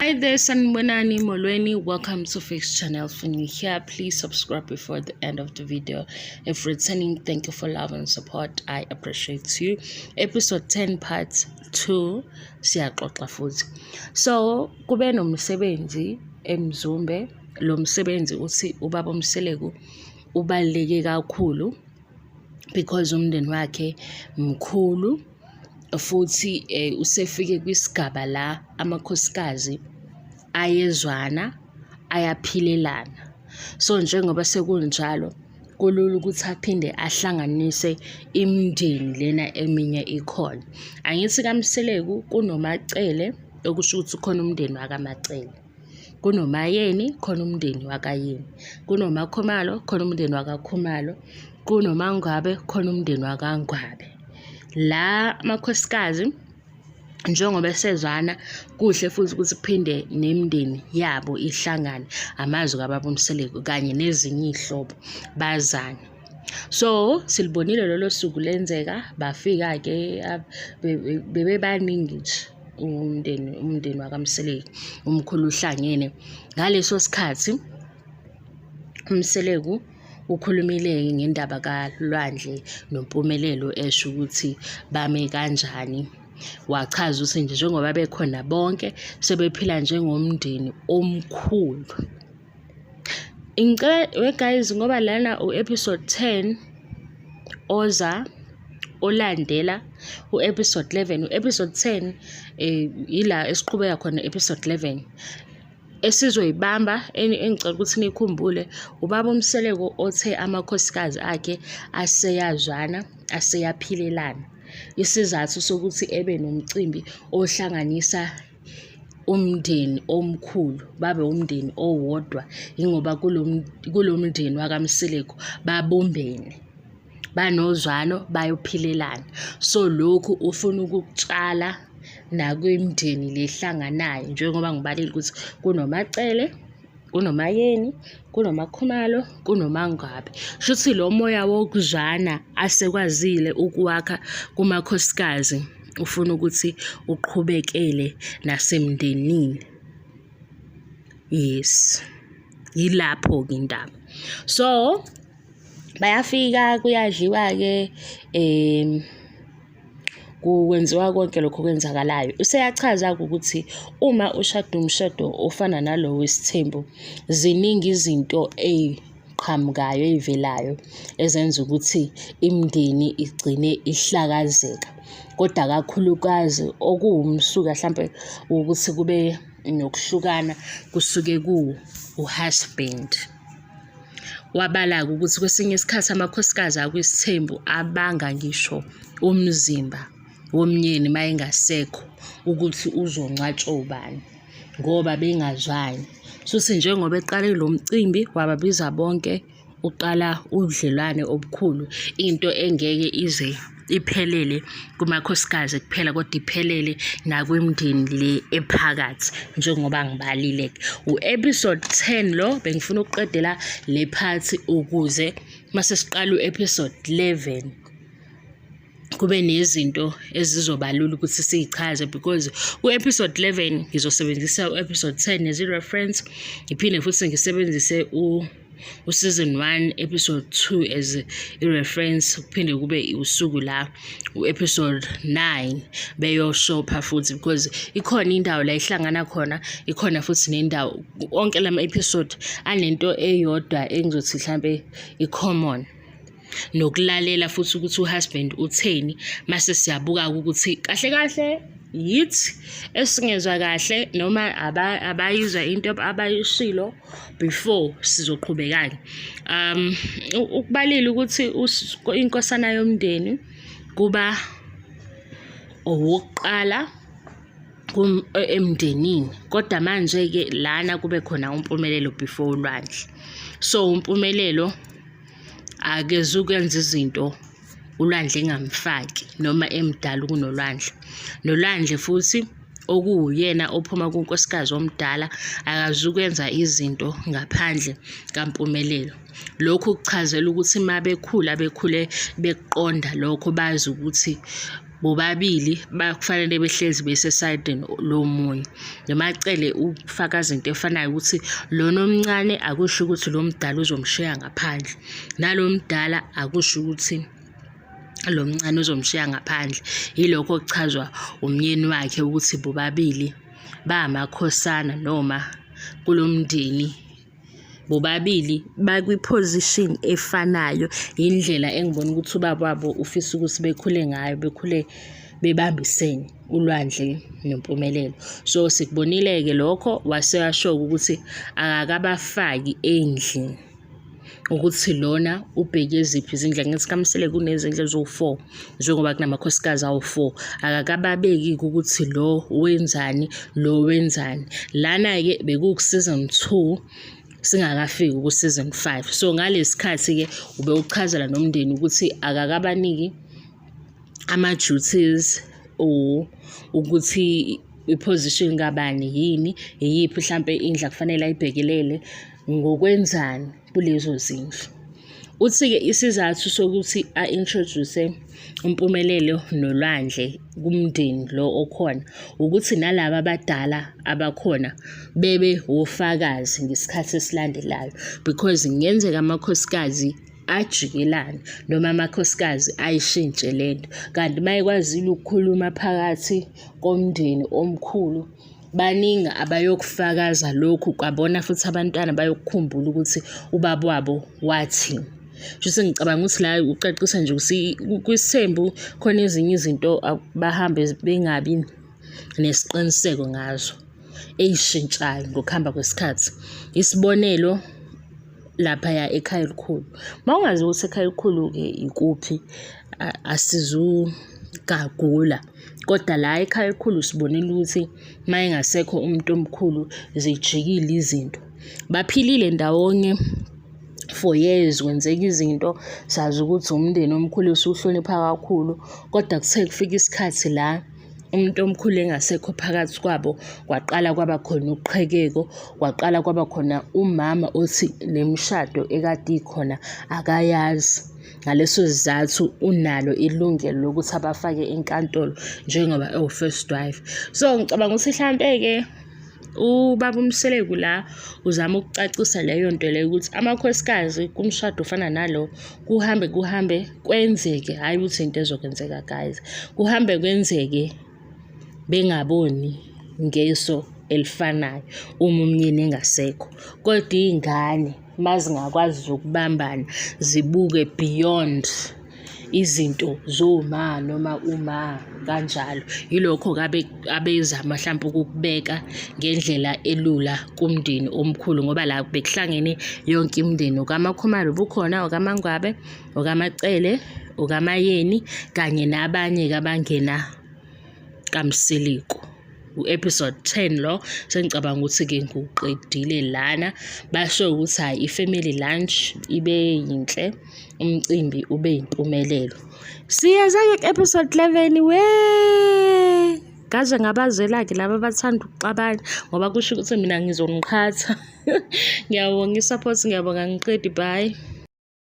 Hi there, Sanibonani Molweni. Welcome to Fix Channel. If you're new here, please subscribe before the end of the video. If returning, thank you for love and support. I appreciate you. Episode 10 part 2 siyaxoxa futhi. So, kube nomsebenzi eMzumbe. Lo msebenzi uthi ubaba uMseleku ubaluleke kakhulu because umndeni wakhe mkhulu futhi usefike kwisigaba la amakhosikazi ayezwana, ayaphilelana. So njengoba sekunjalo, kulula ukuthi aphinde ahlanganise imindeni lena eminye ikhona. Angithi kaMseleku kunoMaCele, okusho ukuthi kukhona umndeni wakaMaCele. KunoMaYeni, khona umndeni wakaYeni. KunoMaKhumalo, khona umndeni wakaKhumalo. KunoMaNgwabe, khona umndeni wakaNgwabe. La amakhosikazi njengoba esezwana kuhle futhi ukuthi kuphinde nemindeni yabo ihlangane, amazwi kababa uMseleku kanye nezinye iy'hlobo bazane. So silibonile lolo suku lenzeka, bafika-ke bebebaningi nje umndeni wakaMseleku, umkhulu uhlangene. Ngaleso sikhathi uMseleku ukhulumile-ke ngendaba kaLwandle noMpumelelo esho ukuthi bame kanjani. Wachaza ukuthi nje njengoba bekhona bonke sebephila njengomndeni omkhulu. Ngicela we guys, ngoba lana u-episode 10 oza olandela u-episode 11. U-episode 10 ila esiqhubeka khona episode 11 esizoyibamba. Engicela ukuthi nikhumbule, ubaba uMseleku othe amakhosikazi akhe aseyazwana, aseyaphilelana. Isizathu sokuthi ebe nomcimbi ohlanganisa umndeni omkhulu, babe umndeni owodwa, yingoba kulo mndeni wakaMseleku babumbene, banozwano, bayophilelana. So lokhu ufuna ukukutshala nakwimindeni le ehlanganayo, njengoba ngibalile ukuthi kunoMaCele, kunoMaYeni, kunoMaKhumalo, kunoMaNgwabe. Shuthi lo moya wokuzwana asekwazile ukuwakha kumakhosikazi ufuna ukuthi uqhubekele nasemndenini. Yes, yilapho-ke indaba. So bayafika, kuyadliwa-ke, kwenziwa konke lokhu okwenzakalayo. Useyachaza-ke ukuthi uma ushada umshado ofana nalo wesithembu, ziningi izinto ey'qhamukayo, ey'velayo ezenza ukuthi imindeni igcine ihlakazeka. Kodwa kakhulukazi okuwumsuka hlampe ukuthi kube nokuhlukana kusuke ku-husband. Wabala-ke ukuthi kwesinye isikhathi amakhosikazi akwisithembu abanga ngisho umzimba womnyeni uma engasekho ukuthi uzongcwatshwa ubani ngoba bengazwani. Shuthi njengoba eqale lo mcimbi wababiza bonke, uqala ubudlelwane obukhulu, into engeke ize iphelele kumakhosikazi kuphela kodwa iphelele nakwimindeni le ephakathi njengoba ngibalile-ke. U-episode 10 lo, bengifuna ukuqedela le part ukuze mase siqala u-episode 11 kube nezinto ezizoba lula ukuthi siyichaze, because ku-episode 11 ngizosebenzisa u-episode 10 as i-reference, ngiphinde futhi ngisebenzise u-season 1 episode 2 as i-reference, kuphinde kube usuku la u-episode 9 beyoshopha futhi, because ikhona indawo la ihlangana khona, ikhona futhi nendawo. Onke lama episode anento eyodwa engizothi mhlambe i-common, nokulalela futhi ukuthi uhusband utheni, mase siyabuka ukuthi kahle kahle yithi esingezwa kahle noma abayizwa into abayishilo before sizoqhubeka-ke. Ukubalile ukuthi inkosana yomndeni kuba owokuqala emndenini, kodwa manje-ke lana kube khona uMpumelelo before uLwandle. So uMpumelelo akezukwenza izinto uLwandle engamfaki noma emdala kunoLwandle. NoLwandle futhi okuwuyena ophuma kunkosikazi omdala akazukwenza izinto ngaphandle kaMpumelelo. Lokhu kuchazela ukuthi uma bekhula bekhule bekuqonda lokho, bazi ukuthi Bobabili bakufanele behlezi besesayidini lomunye. NoMaCele ufakaza into efanayo ukuthi lona omncane akusho ukuthi lo mdala uzomshiya ngaphandle, nalo mdala akusho ukuthi lo mncane uzomshiya ngaphandle. Yilokho okuchazwa umyeni wakhe ukuthi bobabili bamakhosana noma kulo mndeni bobabili bakwi-position efanayo. Yindlela engibona ukuthi ubaba wabo ufisa ukuthi bekhule ngayo, bekhule bebambisene uLwandle noMpumelelo. So sikubonile-ke lokho wase washo-ke ukuthi akakabafaki endlini ukuthi lona ubheke ziphi izindlu. Angithi kaMseleku kunezindlu eziwu-four njengoba kunamakhosikazi awu-four, akakababeki-ke ukuthi lo wenzani, lo wenzani. Lana-ke bekuku-season 2 singakafiki ku-season 5. So ngalesi khathi-ke ubewuchazela nomndeni ukuthi akakabaniki ama-duties or ukuthi i-position kabani yini, iyiphi hlampe indlu akufanele ayibhekelele ngokwenzani kulezo zindlu. Uthi-ke isizathu sokuthi a-introduce uMpumelelo noLwandle kumndeni lo okhona ukuthi nalaba abadala abakhona bebe wofakazi ngesikhathi esilandelayo because kungenzeka amakhosikazi ajikelane noma amakhosikazi ayishintshe le nto. Kanti uma ekwazile ukukhuluma phakathi komndeni omkhulu, baningi abayokufakaza lokhu kwabona futhi abantwana bayokukhumbula ukuthi ubaba wabo wathini. Shuthi ngicabanga ukuthi la ucacisa nje ukuthi kwisithembu khona ezinye izinto bahambe bengabi nesiqiniseko ngazo ey'shintshayo ngokuhamba kwesikhathi. Isibonelo, laphaya ekhaya elikhulu. Uma ungazi ukuthi ekhaya elikhulu-ke ikuphi, asizugagula, kodwa la ekhaya elikhulu sibonile ukuthi uma engasekho umuntu omkhulu zijikile izinto. Baphilile ndawonye for years kwenzeka izinto, sazi ukuthi umndeni omkhulu esiwuhlonipha kakhulu, kodwa kuthe kufika isikhathi la umuntu omkhulu engasekho phakathi kwabo, kwaqala kwaba khona uqhekeko, kwaqala kwaba khona umama othi le mishado ekade ikhona akayazi. Ngaleso sizathu unalo ilungelo lokuthi abafake enkantolo njengoba ewu-first wife. So ngicabanga ukuthi hlampe-ke ubaba uMseleku la uzama ukucacisa leyo nto leyo ukuthi amakhosikazi kumshado ofana nalo kuhambe kuhambe kwenzeke, hhayi ukuthi into ezokwenzeka guys, kuhambe kwenzeke bengaboni ngeso elifanayo uma umyeni engasekho. Kodwa iy'ngane mazingakwazi ukubambana zibuke beyond izinto zoma noma uma kanjalo. Yilokho-ke abezama hlampe ukukubeka ngendlela elula kumndeni omkhulu ngoba la bekuhlangene yonke imindeni, okaMakhumalo ubukhona, okaMangwabe, okaMaCele, okaMaYeni kanye nabanye-ke abangena kaMseleku. U-episode 10 lo sengicabanga ukuthi-ke ngiwuqedile lana. Basho ukuthi hhayi i-family lunch ibe yinhle, umcimbi ube yimpumelelo. Siyeza-ke ku-episode 11 we ngaze ngabazela-ke laba abathanda ukuxabana ngoba kusho ukuthi mina ngizoniqhatha. Ngiyabonga i-support, ngiyabonga angiqedi, bye.